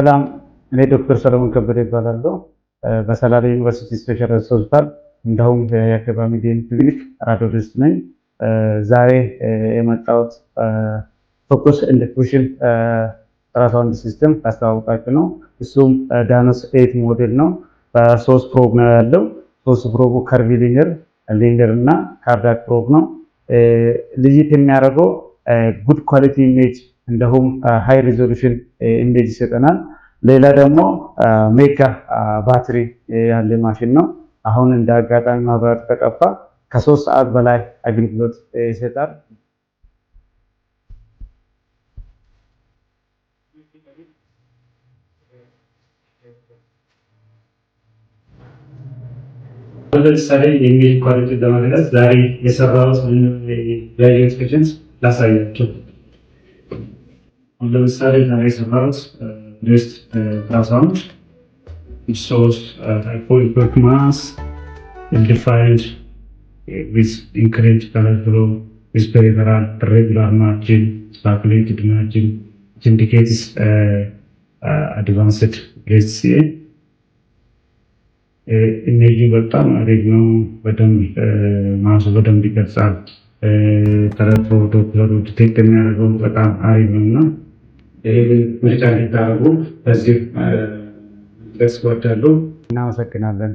ሰላም፣ እኔ ዶክተር ሰለሞን ከበደ እባላለሁ። በሰላሌ ዩኒቨርሲቲ ስፔሻላይዝድ ሆስፒታል እንዲሁም የአኬባ ሚዲየም ክሊኒክ radiologist ነኝ። ዛሬ የመጣሁት focus and fusion ultrasound system ላስተዋውቃችሁ ነው። እሱም ዳኖስ 8 ሞዴል ነው። በሶስት probe ነው ያለው። ሶስት probe ኡ curvilinear፣ linear እና cardiac probe ነው። ለየት የሚያደርገው good quality image እንዲሁም high resolution image ይሰጠናል። ሌላ ደግሞ mega battery ያለ ማሽን ነው። አሁን እንደ አጋጣሚ መብራት ከጠፋ ከ3 ሰዓት በላይ አገልግሎት ይሰጣል። ለምሳሌ የ image quality ለመግለጽ ዛሬ የሰራሁት ያየሁት patient ላሳያቸው። ለምሳሌ ዛሬ የሰራሁት breast ultrasound shows hypoechoic mass defined with increased color flow with peripheral irregular margin, spiculated margin, which indicates advanced breast CA. Image ኡ በጣም አሪፍ ነው። በደንብ mass ኡ በደንብ ይገልጻል። Color flow Doppler ኡ detect የሚያደርገው በጣም አሪፍ ነው እና ይህንን ምርጫ እንድታደርጉ በዚህ መግለጽ እወዳለሁ። እናመሰግናለን።